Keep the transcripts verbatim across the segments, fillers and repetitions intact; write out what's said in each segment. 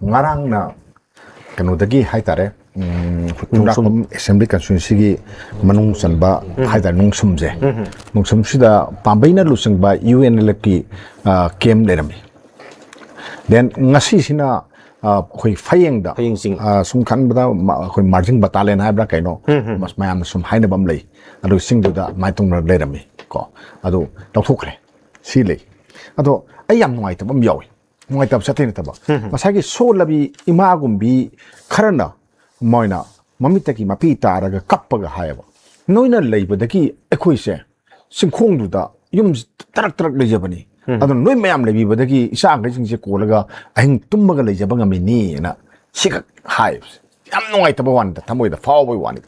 ꯉꯔꯥꯡꯅ ꯀꯩꯅꯣꯗꯒꯤ ꯍꯥꯏꯇꯥꯔꯦ, ꯎꯝ, ꯑꯩꯈꯣꯏ ꯈꯣꯡꯗ꯭ꯔꯥꯛꯄꯝ ꯑꯦꯁꯦꯝꯕ꯭ꯂꯤ ꯀꯟꯁꯇꯤꯇ꯭ꯋꯦꯟꯁꯤꯒꯤ ꯃꯅꯨꯡ ꯆꯟꯕ ꯍꯥꯏꯇꯥꯔꯦ, ꯅꯨꯡꯁꯨꯝꯁꯦ, ꯅꯨꯡꯁꯨꯝꯁꯤꯗ ꯄꯥꯝꯕꯩꯅ ꯂꯨꯆꯤꯡꯕ ꯌꯨ ꯑꯦꯟ ꯑꯦꯜ ꯑꯦꯐꯀꯤ ꯀꯦꯝ ꯂꯩꯔꯝꯃꯤ꯫ ꯗꯦꯟ ꯉꯁꯤꯁꯤꯅ, ꯑ, ꯑꯩꯈꯣꯏ ꯐꯌꯦꯡꯗ, ꯐꯌꯦꯡ ꯆꯤꯡ꯫ ꯑ, ꯁꯨꯝ ꯈꯟꯕꯗ ꯃ-, ꯑꯩꯈꯣꯏ ꯃꯥꯔꯖꯤꯡ ꯕꯇꯥꯂꯤꯌꯟ ꯍꯥꯏꯕ꯭ꯔꯥ ꯀꯩꯅꯣ, ꯃꯁ-, ꯃꯌꯥꯝꯅ ꯁꯨꯝ ꯍꯥꯏꯅꯕ ꯑꯃ ꯂꯩ꯫ ꯑꯗꯨ ꯆꯤꯡꯗꯨꯗ ꯑꯗꯨꯃꯥꯏꯅ ꯇꯧꯅ ꯂꯩꯔꯝꯃꯤ ꯀꯣ꯫ ꯑꯗꯨ ꯂꯧꯊꯣꯛꯈ꯭ꯔꯦ꯫ ꯁꯤ ꯂꯩ꯫ ꯑꯗꯣ ꯑꯩ ꯌꯥꯝ ꯅꯨꯡꯉꯥꯏꯇꯕ ꯑꯃ ꯌꯥꯎꯏ꯫ ꯅꯨꯡꯉꯥꯏꯇꯕꯁꯦ ꯑꯇꯩ ꯅꯠꯇꯕ, ꯉꯁꯥꯏꯒꯤ ꯁꯣꯜꯂꯕꯤ ꯏꯃꯥꯒꯨꯝꯕꯤ ꯈꯔꯅ ꯃꯣꯏꯅ ꯃꯃꯤꯠꯇꯒꯤ ꯃꯄꯤ ꯇꯥꯔꯒ ꯀꯞꯄꯒ ꯍꯥꯏꯌꯦꯕ, "ꯅꯣꯏꯅ ꯂꯩꯕꯗꯒꯤ ꯑꯩꯈꯣꯏꯁꯦ ꯆꯤꯡꯈꯣꯡꯗꯨꯗ ꯌꯨꯝ ꯇꯔꯛ ꯇꯔꯛ ꯂꯩꯖꯕꯅꯤ꯫ ꯑꯗꯨꯅ ꯅꯣꯏ ꯃꯌꯥꯝ ꯂꯩꯕꯤꯕꯗꯒꯤ ꯏꯆꯥꯈꯩꯁꯤꯡꯁꯦ ꯀꯣꯜꯂꯒ ꯑꯍꯤꯡ ꯇꯨꯝꯃꯒ ꯂꯩꯖꯕ ꯉꯝꯃꯤꯅꯤꯅ" ꯁꯤꯈꯛ ꯍꯥꯏꯕꯁꯦ ꯌꯥꯝ ꯅꯨꯡꯉꯥꯏꯇꯕ ꯋꯥꯅꯤꯗ, ꯊꯃꯣꯏꯗ ꯐꯥꯎꯕꯒꯤ ꯋꯥꯅꯤꯗ꯫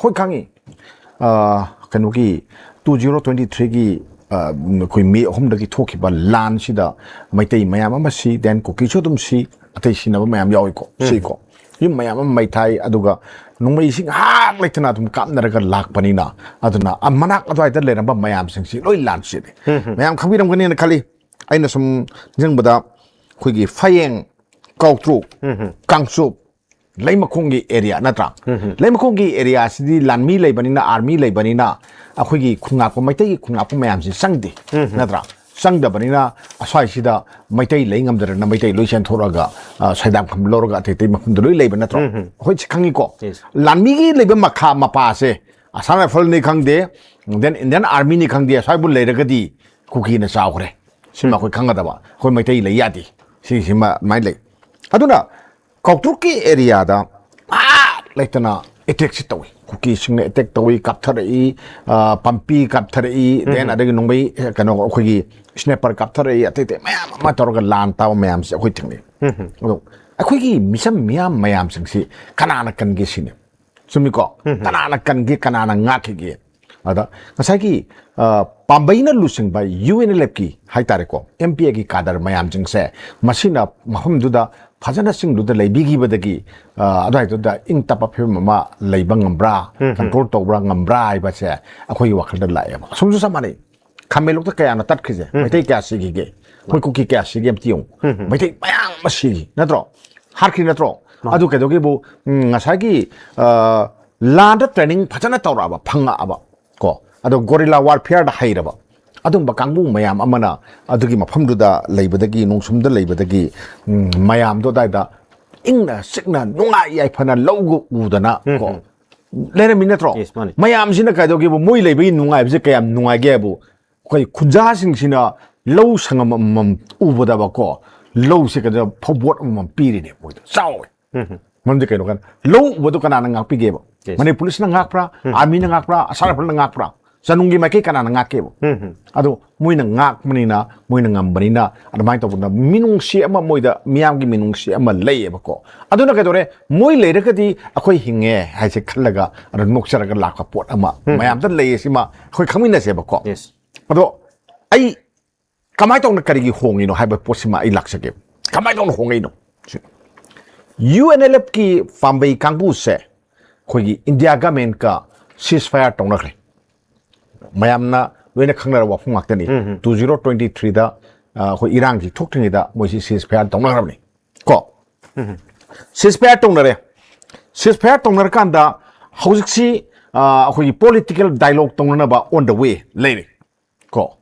ꯍꯣꯏ, ꯈꯪꯉꯤ꯫ ꯑ, ꯀꯩꯅꯣꯒꯤ, ꯇꯨ ꯖꯤꯔꯣ ꯇ꯭ꯋꯦꯟꯇꯤ ꯊ꯭ꯔꯤꯒꯤ, ꯑ, ꯑꯩꯈꯣꯏ ꯃꯦ ꯑꯍꯨꯝꯗꯒꯤ ꯊꯣꯛꯈꯤꯕ ꯂꯥꯟꯁꯤꯗ ꯃꯩꯇꯩ ꯃꯌꯥꯝ ꯑꯃ ꯁꯤ, ꯗꯦꯟ ꯀꯨꯀꯤꯁꯨ ꯑꯗꯨꯝ ꯁꯤ, ꯑꯇꯩ ꯁꯤꯅꯕ ꯃꯌꯥꯝ ꯌꯥꯎꯏꯀꯣ, ꯁꯤꯀꯣ꯫ ꯌꯨꯝ ꯃꯌꯥꯝ ꯑꯃ ꯃꯩ ꯊꯥꯏ, ꯑꯗꯨꯒ ꯅꯣꯡꯃꯩꯁꯤ ꯉꯥꯏꯍꯥꯛ ꯂꯩꯇꯅ ꯑꯗꯨꯝ ꯀꯥꯞꯅꯔꯒ ꯂꯥꯛꯄꯅꯤꯅ, ꯑꯗꯨꯅ ꯑ-, ꯃꯅꯥꯛ ꯑꯗꯨꯋꯥꯏꯗ ꯂꯩꯔꯝꯕ ꯃꯌꯥꯝꯁꯤꯡꯁꯤ ꯂꯣꯏ ꯂꯥꯟ ꯆꯦꯜꯂꯦ꯫ ꯃꯌꯥꯝ ꯈꯪꯕꯤꯔꯝꯒꯅꯤꯅ ꯈꯜꯂꯤ꯫ ꯑꯩꯅ ꯁꯨꯝ ꯅꯤꯡꯁꯤꯡꯕꯗ ꯑꯩꯈꯣꯏꯒꯤ ꯐꯌꯦꯡ, ꯀꯥꯎꯇ꯭ꯔꯨꯛ, ꯀꯥꯡꯆꯨꯞ, ꯂꯩꯃꯈꯣꯡꯒꯤ ꯑꯦꯔꯤꯌꯥ ꯅꯠꯇ꯭ꯔꯥ? ꯂꯩꯃꯈꯣꯡꯒꯤ ꯑꯦꯔꯤꯌꯥꯁꯤꯗꯤ ꯂꯥꯟꯃꯤ ꯂꯩꯕꯅꯤꯅ, ꯑꯥꯔꯃꯤ ꯂꯩꯕꯅꯤꯅ, ꯑꯩꯈꯣꯏꯒꯤ ꯈꯨꯟꯉꯥꯛꯄ, ꯃꯩꯇꯩꯒꯤ ꯈꯨꯟꯉꯥꯛꯄ ꯃꯌꯥꯝꯁꯤ ꯆꯪꯗꯦ, ꯅꯠꯇ꯭ꯔꯥ? ꯆꯪꯗꯕꯅꯤꯅ ꯑꯁ꯭ꯋꯥꯏꯁꯤꯗ ꯃꯩꯇꯩ ꯂꯩ ꯉꯝꯗꯗꯅ ꯃꯩꯇꯩ ꯂꯣꯏ ꯆꯦꯟꯊꯣꯔꯛꯑꯒ, ꯑ, ꯁꯩꯗꯥꯡꯐꯝ ꯂꯧꯔꯒ ꯑꯇꯩ ꯑꯇꯩ ꯃꯐꯝꯗ ꯂꯣꯏ ꯂꯩꯕ ꯅꯠꯇ꯭ꯔꯣ? ꯑꯩꯈꯣꯏ ꯁꯤ ꯈꯪꯉꯤꯀꯣ꯫ Yes. ꯂꯥꯟꯃꯤꯒꯤ ꯂꯩꯕ ꯃꯈꯥ ꯃꯄꯥꯁꯦ ꯑꯁꯥꯝ ꯔꯥꯏꯐꯜꯅꯤ ꯈꯪꯗꯦ, then Indian Armyꯅꯤ ꯈꯪꯗꯦ, ꯑꯁ꯭ꯋꯥꯏꯕꯨ ꯂꯩꯔꯒꯗꯤ ꯀꯨꯀꯤꯅ ꯆꯥꯎꯈ꯭ꯔꯦ꯫ ꯁꯤꯃ ꯑꯩꯈꯣꯏ ꯈꯪꯒꯗꯕ꯫ ꯑꯩꯈꯣꯏ ꯃꯩꯇꯩ ꯂꯩ ꯌꯥꯗꯦ꯫ ꯁꯤꯁꯤꯃ ꯑꯗꯨꯃꯥꯏꯅ ꯂꯩ꯫ ꯑꯗꯨꯅ ꯀꯥꯎꯇ꯭ꯔꯨꯛꯀꯤ ꯑꯦꯔꯤꯌꯥꯗ ꯉꯥꯏꯍꯥꯛ ꯂꯩꯇꯅ ꯑꯦꯇꯦꯛꯁꯤ ꯇꯧꯏ꯫ ꯀꯨꯀꯤꯁꯤꯡꯅ ꯑꯦꯇꯦꯛ ꯇꯧꯏ, ꯀꯥꯞꯊꯔꯛꯏ, ꯑ, ꯄꯝꯄꯤ ꯀꯥꯞꯊꯔꯛꯏ, ꯗꯦꯟ ꯑꯗꯒꯤ ꯅꯣꯡꯃꯩ, ꯑ, ꯀꯩꯅꯣ, ꯑꯩꯈꯣꯏꯒꯤ ꯁ꯭ꯅꯦꯄꯔ ꯀꯥꯞꯊꯔꯛꯏ, ꯑꯇꯩ ꯑꯇꯩ ꯃꯌꯥꯝ ꯑꯃ ꯇꯧꯔꯒ ꯂꯥꯟ ꯇꯥꯕ ꯃꯌꯥꯝꯁꯦ ꯑꯩꯈꯣꯏ ꯊꯦꯡꯅꯩ꯫ ꯑꯗꯣ ꯑꯩꯈꯣꯏꯒꯤ ꯃꯤꯆꯝ ꯃꯤꯌꯥꯝ ꯃꯌꯥꯝꯁꯤꯡꯁꯤ ꯀꯅꯥꯅ ꯀꯟꯒꯦ ꯁꯤꯅꯤ꯫ ꯆꯨꯝꯃꯤꯀꯣ? ꯀꯅꯥꯅ ꯀꯟꯒꯦ, ꯀꯅꯥꯅ ꯉꯥꯛꯈꯤꯒꯦ? ꯑꯗ ꯉꯁꯥꯏꯒꯤ, ꯑ, ꯄꯥꯝꯕꯩꯅ ꯂꯨꯆꯤꯡꯕ ꯌꯨ ꯑꯦꯟ ꯑꯦꯜ ꯑꯦꯐꯀꯤ ꯍꯥꯏꯇꯥꯔꯦꯀꯣ, ꯑꯦꯝ ꯄꯤ ꯑꯦꯒꯤ ꯀꯥꯗꯔ ꯃꯌꯥꯝꯁꯤꯡꯁꯦ, ꯃꯁꯤꯅ ꯃꯐꯝꯗꯨꯗ ꯐꯖꯅ ꯆꯤꯡꯗꯨꯗ ꯂꯩꯕꯤꯈꯤꯕꯗꯒꯤ, ꯑ, ꯑꯗꯨꯋꯥꯏꯗꯨꯗ ꯏꯪ ꯇꯞꯄ ꯐꯤꯕꯝ ꯑꯃ ꯂꯩꯕ ꯉꯝꯕ꯭ꯔꯥ, ꯀꯟꯇ꯭ꯔꯣꯜ ꯇꯧꯕ꯭ꯔꯥ ꯉꯝꯕ꯭ꯔꯥ ꯍꯥꯏꯕꯁꯦ ꯑꯩꯈꯣꯏꯒꯤ ꯋꯥꯈꯜꯗ ꯂꯥꯛꯑꯦꯕ꯫ ꯑꯁꯣꯝꯁꯨ ꯆꯞ ꯃꯥꯟꯅꯩ꯫ ꯈꯥꯃꯦꯟꯂꯣꯛꯇ ꯀꯌꯥꯅ ꯇꯠꯈ꯭ꯔꯤꯁꯦ? ꯃꯩꯇꯩ ꯀꯌꯥ ꯁꯤꯈꯤꯒꯦ? ꯑꯩꯈꯣꯏ ꯀꯨꯀꯤ ꯀꯌꯥ ꯁꯤꯒꯦ ꯑꯝꯇ ꯌꯦꯡꯉꯨ꯫ ꯃꯩꯇꯩ ꯃꯌꯥꯝ ꯑꯃ ꯁꯤꯈꯤ, ꯅꯠꯇ꯭ꯔꯣ? ꯍꯥꯠꯈ꯭ꯔꯤ ꯅꯠꯇ꯭ꯔꯣ? ꯑꯗꯨ ꯀꯩꯗꯧꯒꯦꯕꯨ, ꯎꯝ, ꯉꯁꯥꯏꯒꯤ, ꯑ, ꯂꯥꯟꯗ training ꯐꯖꯅ ꯇꯧꯔꯛꯑꯕ, ꯐꯪꯉꯛꯑꯕ, ꯀꯣ, ꯑꯗꯣ guerrilla warfare ꯗ ꯍꯩꯔꯕ ꯑꯗꯨꯝꯕ ꯀꯥꯡꯕꯨ ꯃꯌꯥꯝ ꯑꯃꯅ ꯑꯗꯨꯒꯤ ꯃꯐꯝꯗꯨꯗ ꯂꯩꯕꯗꯒꯤ, ꯅꯣꯡꯁꯨꯝꯗ ꯂꯩꯕꯗꯒꯤ, ꯎꯝ, ꯃꯌꯥꯝꯗꯣ ꯑꯗꯥꯏꯗ ꯏꯪꯅ ꯆꯤꯛꯅ ꯅꯨꯡꯉꯥꯏ ꯌꯥꯏꯐꯅ ꯂꯧꯒ ꯎꯗꯅ, ꯎꯝ, ꯀꯣ, ꯎꯝ꯫ ꯂꯩꯔꯝꯃꯤ ꯅꯠꯇ꯭ꯔꯣ? Yes, ꯃꯥꯅꯤ꯫ ꯃꯌꯥꯝꯁꯤꯅ ꯀꯩꯗꯧꯒꯦꯕꯨ, ꯃꯣꯏ ꯂꯩꯕꯒꯤ ꯅꯨꯡꯉꯥꯏꯕꯁꯦ ꯀꯌꯥꯝ ꯅꯨꯡꯉꯥꯏꯒꯦ ꯍꯥꯏꯕꯨ, ꯑꯩꯈꯣꯏ ꯈꯨꯟꯖꯥꯁꯤꯡꯁꯤꯅ ꯂꯧ ꯁꯪꯉꯝ ꯑꯃꯃꯝ ꯎꯕꯗꯕꯀꯣ, ꯂꯧꯁꯦ ꯀꯩꯗꯧ-, ꯐꯧꯕꯣꯠ ꯑꯃꯃꯝ ꯄꯤꯔꯤꯅꯦ ꯃꯣꯏꯗ, ꯆꯥꯎꯋꯦ꯫ ꯎꯝ, ꯎꯝ꯫ ꯃꯔꯝꯗꯤ ꯀꯩꯅꯣ ꯀꯥꯟꯗ, ꯂꯧ ꯎꯕꯗꯣ ꯀꯅꯥꯅ ꯉꯥꯛꯄꯤꯒꯦꯕ? Yes. ꯃꯅꯤꯄꯨꯔ ꯄꯨꯂꯤꯁꯅ ꯉꯥꯛꯄ꯭ꯔꯥ? ꯎꯝ꯫ Army ꯅ ꯉꯥꯛꯄ꯭ꯔꯥ? Assam Rifle ꯅ ꯉꯥꯛꯄ꯭ꯔꯥ? ꯆꯅꯨꯡꯒꯤ ꯃꯥꯏꯀꯩ ꯀꯅꯥꯅ ꯉꯥꯛꯀꯦꯕ? ꯎꯝ, ꯎꯝ꯫ ꯑꯗꯣ ꯃꯣꯏꯅ ꯉꯥꯛꯄꯅꯤꯅ, ꯃꯣꯏꯅ ꯉꯝꯕꯅꯤꯅ, ꯑꯗꯨꯃꯥꯏꯅ ꯇꯧꯗꯅ ꯃꯤꯅꯨꯡꯁꯤ ꯑꯃ, ꯃꯣꯏꯗ ꯃꯤꯌꯥꯝꯒꯤ ꯃꯤꯅꯨꯡꯁꯤ ꯑꯃ ꯂꯩꯌꯦꯕꯀꯣ꯫ ꯑꯗꯨꯅ ꯀꯩꯗꯧꯔꯦ? ꯃꯣꯏ ꯂꯩꯔꯒꯗꯤ ꯑꯩꯈꯣꯏ ꯍꯤꯡꯉꯦ ꯍꯥꯏꯁꯦ ꯈꯜꯂꯒ, ꯑꯗꯨ ꯅꯣꯛꯆꯔꯒ ꯂꯥꯛꯄ ꯄꯣꯠ ꯑꯃ ꯎꯝ꯫ ꯃꯌꯥꯝꯗ ꯂꯩ, ꯁꯤꯃ ꯑꯩꯈꯣꯏ ꯈꯪꯃꯤꯟꯅꯁꯦꯕꯀꯣ꯫ Yes꯫ ꯑꯗꯣ ꯑꯩ ꯀꯃꯥꯏꯅ ꯇꯧꯅ ꯀꯔꯤꯒꯤ ꯍꯣꯡꯉꯤꯅꯣ ꯍꯥꯏꯕ ꯄꯣꯠꯁꯤꯃ ꯑꯩ ꯂꯥꯛꯆꯒꯦ꯫ ꯀꯃꯥꯏꯅ ꯇꯧꯅ ꯍꯣꯡꯉꯛꯏꯅꯣ? ꯌꯨ ꯑꯦꯟ ꯑꯦꯜ ꯑꯦꯐ ꯀꯤ ꯄꯥꯝꯕꯩ ꯀꯥꯡꯕꯨꯁꯦ ꯑꯩꯈꯣꯏꯒꯤ ꯏꯟꯗꯤꯌꯥ ꯒꯃꯦꯟꯀ ceasefire ꯇꯧꯅꯈ꯭ꯔꯦ꯫ ꯃꯌꯥꯝꯅ ꯂꯣꯏꯅ ꯈꯪꯅꯔꯕ ꯋꯥꯐꯝ ꯉꯥꯛꯇꯅꯤ꯫ ꯎꯝ, ꯎꯝ꯫ Two zero twenty three ꯗ, ꯑ, ꯑꯩꯈꯣꯏ ꯏꯔꯥꯡꯁꯤ ꯊꯣꯛꯇ꯭ꯔꯤꯉꯩꯗ ꯃꯣꯏꯁꯤ ceasefire ꯇꯧꯅꯈ꯭ꯔꯕꯅꯤ꯫ ꯀꯣ? ꯎꯝ, ꯎꯝ꯫ Ceasefire ꯇꯧꯅꯔꯦ꯫ Ceasefire ꯇꯧꯅꯔꯀꯥꯟꯗ ꯍꯧꯖꯤꯛꯁꯤ, ꯑ, ꯑꯩꯈꯣꯏꯒꯤ political dialogue ꯇꯧꯅꯅꯕ on the way ꯂꯩꯔꯦ꯫ ꯀꯣ?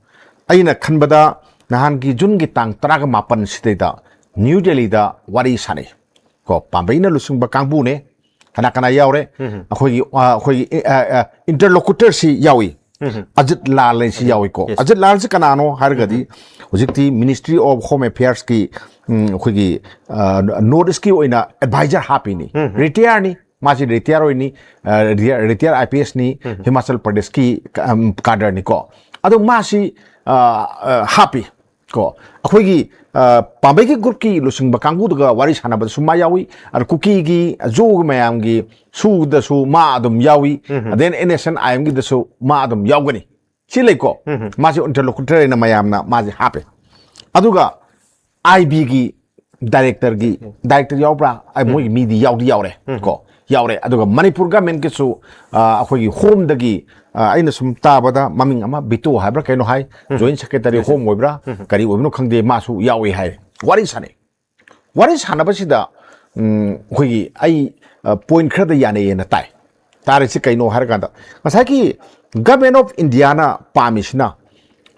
ꯑꯩꯅ ꯈꯟꯕꯗ ꯅꯍꯥꯟꯒꯤ ꯖꯨꯟꯒꯤ ꯇꯥꯡ ꯇꯔꯥꯒ ꯃꯥꯄꯟ ꯁꯤꯗꯩꯗ ꯅ꯭ꯌꯨ ꯗꯦꯜꯂꯤꯗ ꯋꯥꯔꯤ ꯁꯥꯟꯅꯩ꯫ ꯀꯣ? ꯄꯥꯝꯕꯩꯅ ꯂꯨꯆꯤꯡꯕ ꯀꯥꯡꯕꯨꯅꯦ꯫ ꯀꯅꯥ ꯀꯅꯥ ꯌꯥꯎꯔꯦ? ꯎꯝ, ꯎꯝ꯫ ꯑꯩꯈꯣꯏꯒꯤ, ꯑ, ꯑꯩꯈꯣꯏꯒꯤ, ꯑ, ꯑ, interlocutor ꯁꯤ ꯌꯥꯎꯏ꯫ ꯎꯝ, ꯎꯝ꯫ ꯑꯖꯤꯠ ꯂꯥꯜ ꯍꯥꯏꯁꯤ ꯌꯥꯎꯏꯀꯣ꯫ Yes꯫ ꯑꯖꯤꯠ ꯂꯥꯜꯁꯤ ꯀꯅꯥꯅꯣ ꯍꯥꯏꯔꯒꯗꯤ, ꯎꯝ, ꯎꯝ꯫ ꯍꯧꯖꯤꯛꯇꯤ Ministry of Home Affairs ꯀꯤ, ꯎꯝ, ꯑꯩꯈꯣꯏꯒꯤ, ꯑ, North East ꯀꯤ ꯑꯣꯏꯅ advisor ꯍꯥꯞꯄꯤꯅꯤ꯫ ꯎꯝ, ꯎꯝ꯫ Retire ꯅꯤ꯫ ꯃꯥꯁꯤ retire ꯑꯣꯏꯅꯤ, ꯑ, retire, retire I P S ꯅꯤ, ꯎꯝ꯫ ꯍꯤꯃꯥꯆꯜ ꯄ꯭ꯔꯗꯦꯁꯀꯤ, ꯑꯝ, cadre ꯅꯤꯀꯣ꯫ ꯑꯗꯣ ꯃꯥꯁꯤ, ꯑ, ꯑ, ꯍꯥꯞꯄꯤ꯫ ꯀꯣ, ꯑꯩꯈꯣꯏꯒꯤ, ꯑ, ꯄꯥꯝꯕꯩꯒꯤ group ꯀꯤ ꯂꯨꯆꯤꯡꯕ ꯀꯥꯡꯕꯨꯗꯨꯒ ꯋꯥꯔꯤ ꯁꯥꯟꯅꯕꯗꯁꯨ ꯃꯥ ꯌꯥꯎꯏ, ꯑꯗ ꯀꯨꯀꯤꯒꯤ, ꯖꯣꯒꯤ ꯃꯌꯥꯝꯒꯤ ꯁꯨꯗꯁꯨ ꯃꯥ ꯑꯗꯨꯝ ꯌꯥꯎꯏ, ꯎꯝ꯫ Then N S N I M ꯒꯤꯗꯁꯨ ꯃꯥ ꯑꯗꯨꯝ ꯌꯥꯎꯒꯅꯤ꯫ ꯁꯤ ꯂꯩꯀꯣ? ꯎꯝ꯫ ꯃꯥꯁꯤ interlocutor ꯍꯥꯏꯅ ꯃꯌꯥꯝꯅ ꯃꯥꯁꯦ ꯍꯥꯞꯄꯦ꯫ ꯑꯗꯨꯒ I B ꯒꯤ director ꯒꯤ, director ꯌꯥꯎꯕ꯭ꯔꯥ? ꯑꯩ, ꯎꯝ꯫ ꯃꯣꯏꯒꯤ ꯃꯤꯗꯤ ꯌꯥꯎꯗꯤ ꯌꯥꯎꯔꯦ, ꯎꯝ꯫ ꯀꯣ? ꯌꯥꯎꯔꯦ꯫ ꯑꯗꯨꯒ ꯃꯅꯤꯄꯨꯔ government ꯀꯤꯁꯨ, ꯑ, ꯑꯩꯈꯣꯏꯒꯤ Home ꯗꯒꯤ, ꯑ, ꯑꯩꯅ ꯁꯨꯝ ꯇꯥꯕꯗ ꯃꯃꯤꯡ ꯑꯃ ꯕꯤꯇꯣ ꯍꯥꯏꯕ꯭ꯔꯥ ꯀꯩꯅꯣ ꯍꯥꯏ, ꯎꯝ꯫ Joint Secretary ꯎꯝ꯫ Home ꯑꯣꯏꯕ꯭ꯔꯥ, ꯎꯝ꯫ ꯀꯔꯤ ꯑꯣꯏꯕꯅꯣ ꯈꯪꯗꯦ, ꯃꯥꯁꯨ ꯌꯥꯎꯏ ꯍꯥꯏ꯫ ꯋꯥꯔꯤ ꯁꯥꯟꯅꯩ꯫ ꯋꯥꯔꯤ ꯁꯥꯟꯅꯕꯁꯤꯗ ꯎꯝ, ꯑꯩꯈꯣꯏꯒꯤ ꯑꯩ ꯄꯣꯏꯟ ꯈꯔꯗ ꯌꯥꯅꯩꯌꯦꯅ ꯇꯥꯏ꯫ ꯇꯥꯔꯤꯁꯤ ꯀꯩꯅꯣ ꯍꯥꯏꯔꯀꯥꯟꯗ, ꯉꯁꯥꯏꯒꯤ ꯒꯚꯔꯟꯃꯦꯟ ꯑꯣꯐ ꯏꯟꯗꯤꯌꯥꯅ ꯄꯥꯝꯃꯤꯁꯤꯅ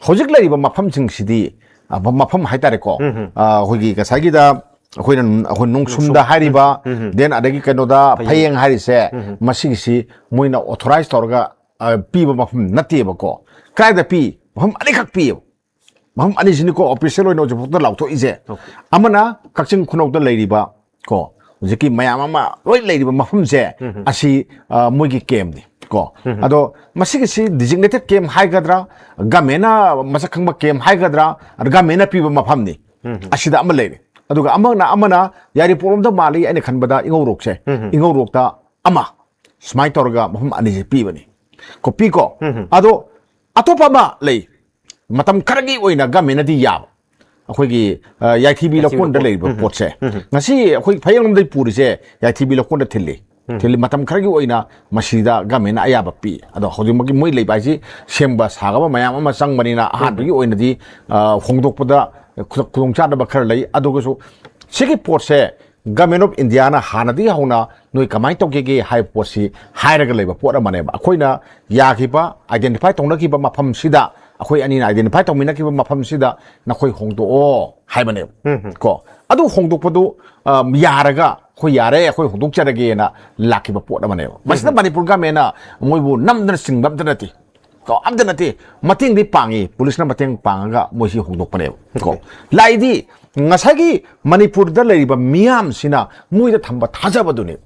ꯍꯧꯖꯤꯛ ꯂꯩꯔꯤꯕ ꯃꯐꯝꯁꯤꯡꯁꯤꯗꯤ, ꯑ, ꯃꯐꯝ ꯍꯥꯏꯇꯥꯔꯦꯀꯣ, ꯑ, ꯑꯩꯈꯣꯏꯒꯤ ꯉꯁꯥꯏꯒꯤꯗ ꯑꯩꯈꯣꯏꯅ ꯑꯩꯈꯣꯏ ꯅꯣꯡꯁꯨꯝꯗ ꯍꯥꯏꯔꯤꯕ, ꯗꯦꯟ ꯑꯗꯒꯤ ꯀꯩꯅꯣꯗ ꯐꯌꯦꯡ ꯍꯥꯏꯔꯤꯁꯦ, ꯃꯁꯤꯒꯤꯁꯤ ꯃꯣꯏꯅ ꯑꯣꯊꯣꯔꯥꯏꯁ ꯇꯧꯔꯒ, ꯑ, ꯄꯤꯕ ꯃꯐꯝ ꯅꯠꯇꯦꯕꯀꯣ꯫ ꯀꯗꯥꯏꯗ ꯄꯤ? ꯃꯐꯝ ꯑꯅꯤꯈꯛ ꯄꯤꯌꯦꯕ꯫ ꯃꯐꯝ ꯑꯅꯤꯁꯤꯅꯤꯀꯣ ꯑꯣꯐꯤꯁꯤꯌꯦꯜ ꯑꯣꯏꯅ ꯍꯧꯖꯤꯛꯐꯥꯎꯗ ꯂꯥꯎꯊꯣꯛꯏꯁꯦ꯫ ꯑꯃꯅ ꯀꯛꯆꯤꯡ ꯈꯨꯅꯧꯗ ꯂꯩꯔꯤꯕ ꯀꯣ, ꯍꯧꯖꯤꯛꯀꯤ ꯃꯌꯥꯝ ꯑꯃ ꯂꯣꯏ ꯂꯩꯔꯤꯕ ꯃꯐꯝꯁꯦ, ꯑꯁꯤ, ꯑ, ꯃꯣꯏꯒꯤ ꯀꯦꯝꯅꯤ ꯀꯣ꯫ ꯑꯗꯣ ꯃꯁꯤꯒꯤꯁꯤ ꯗꯤꯖꯤꯒꯅꯦꯇꯦꯠ ꯀꯦꯝ ꯍꯥꯏꯒꯗ꯭ꯔꯥ, ꯒꯃꯦꯟꯅ ꯃꯁꯛ ꯈꯪꯕ ꯀꯦꯝ ꯍꯥꯏꯒꯗ꯭ꯔꯥ, ꯒꯃꯦꯟꯅ ꯄꯤꯕ ꯃꯐꯝꯅꯤ꯫ ꯑꯁꯤꯗ ꯑꯃ ꯂꯩꯔꯦ꯫ ꯑꯗꯨꯒ ꯑꯃꯅ, ꯑꯃꯅ ꯌꯥꯏꯔꯤꯄꯣꯛꯂꯣꯝꯗ ꯃꯥꯜꯂꯤ, ꯑꯩꯅ ꯈꯟꯕꯗ ꯏꯉꯧꯔꯣꯛꯁꯦ, ꯏꯉꯧꯔꯣꯛꯇ ꯑꯃ ꯁꯨꯃꯥꯏꯅ ꯇꯧꯔꯒ ꯃꯐꯝ ꯑꯅꯤꯁꯦ ꯄꯤꯕꯅꯤ ꯀꯣ, ꯄꯤꯀꯣ꯫ ꯑꯗꯣ ꯑꯇꯣꯞꯄ ꯑꯃ ꯂꯩ, ꯃꯇꯝ ꯈꯔꯒꯤ ꯑꯣꯏꯅ ꯒꯃꯦꯟꯅꯗꯤ ꯌꯥꯕ, ꯑꯩꯈꯣꯏꯒꯤ, ꯑ, ꯌꯥꯏꯊꯤꯕꯤ ꯌꯥꯏꯊꯤꯕꯤ ꯂꯧꯀꯣꯟꯗ ꯂꯧꯀꯣꯟ꯫ ꯂꯩꯔꯤꯕ ꯄꯣꯠꯁꯦ꯫ ꯉꯁꯤ ꯑꯩꯈꯣꯏ ꯐꯌꯦꯡꯂꯣꯝꯗꯒꯤ ꯄꯨꯔꯤꯁꯦ ꯌꯥꯏꯊꯤꯕꯤ ꯂꯧꯀꯣꯟꯗ ꯊꯤꯜꯂꯤ꯫ ꯊꯤꯜꯂꯤ꯫ ꯃꯇꯝ ꯈꯔꯒꯤ ꯑꯣꯏꯅ ꯃꯁꯤꯗ ꯒꯃꯦꯟꯅ ꯑꯌꯥꯕ ꯄꯤ꯫ ꯑꯗꯣ ꯍꯧꯖꯤꯛꯃꯛꯀꯤ ꯃꯣꯏ ꯂꯩꯕ ꯍꯥꯏꯁꯤ ꯁꯦꯝꯕ ꯁꯥꯒꯕ ꯃꯌꯥꯝ ꯑꯃ ꯆꯪꯕꯅꯤꯅ ꯑꯍꯥꯟꯕꯒꯤ ꯑꯣꯏꯅꯗꯤ, ꯑ, ꯍꯣꯡꯗꯣꯛꯄꯗ ꯈꯨꯗꯣꯡ-, ꯈꯨꯗꯣꯡꯆꯥꯗꯕ ꯈꯔ ꯂꯩ꯫ ꯑꯗꯨꯒꯁꯨ ꯁꯤꯒꯤ ꯄꯣꯠꯁꯦ ꯒꯃꯦꯟ ꯑꯣꯐ ꯏꯟꯗꯤꯌꯥꯅ ꯍꯥꯟꯅꯗꯒꯤ ꯍꯧꯅ ꯅꯣꯏ ꯀꯃꯥꯏꯅ ꯇꯧꯒꯦꯒꯦ ꯍꯥꯏꯕ ꯄꯣꯠꯁꯤ ꯍꯥꯏꯔꯒ ꯂꯩꯕ ꯄꯣꯠ ꯑꯃꯅꯦꯕ꯫ ꯑꯩꯈꯣꯏꯅ ꯌꯥꯈꯤꯕ, ꯑꯥꯏꯗꯦꯟꯇꯤꯐꯥꯏ ꯇꯧꯅꯈꯤꯕ ꯃꯐꯝꯁꯤꯗ, ꯑꯩꯈꯣꯏ ꯑꯅꯤꯅ ꯑꯥꯏꯗꯦꯟꯇꯤꯐꯥꯏ ꯇꯧꯃꯤꯟꯅꯈꯤꯕ ꯃꯐꯝꯁꯤꯗ ꯅꯈꯣꯏ ꯍꯣꯡꯗꯣꯛꯑꯣ ꯍꯥꯏꯕꯅꯦꯕ꯫ ꯀꯣ, ꯑꯗꯨ ꯍꯣꯡꯗꯣꯛꯄꯗꯨ, ꯑ, ꯌꯥꯔꯒ ꯑꯩꯈꯣꯏ ꯌꯥꯔꯦ, ꯑꯩꯈꯣꯏ ꯍꯣꯡꯗꯣꯛꯆꯔꯒꯦꯅ ꯂꯥꯛꯈꯤꯕ ꯄꯣꯠ ꯑꯃꯅꯦꯕ꯫ ꯃꯁꯤꯗ ꯃꯅꯤꯄꯨꯔ ꯒꯃꯦꯟꯅ ꯃꯣꯏꯕꯨ ꯅꯝꯗꯅ ꯆꯤꯡꯕ ꯑꯝꯇ ꯅꯠꯇꯦ꯫ ꯀꯣ, ꯑꯝꯇ ꯅꯠꯇꯦ꯫ ꯃꯇꯦꯡꯗꯤ ꯄꯥꯡꯉꯤ, ꯄꯨꯂꯤꯁꯅ ꯃꯇꯦꯡ ꯄꯥꯡꯉꯒ ꯃꯣꯏꯁꯤ ꯍꯣꯡꯗꯣꯛꯄꯅꯦꯕ꯫ ꯀꯣ, ꯂꯥꯛꯏꯗꯤ ꯉꯁꯥꯏꯒꯤ ꯃꯅꯤꯄꯨꯔꯗ ꯂꯩꯔꯤꯕ ꯃꯤꯌꯥꯝꯁꯤꯅ ꯃꯣꯏꯗ ꯊꯝꯕ ꯊꯥꯖꯕꯗꯨꯅꯦ꯫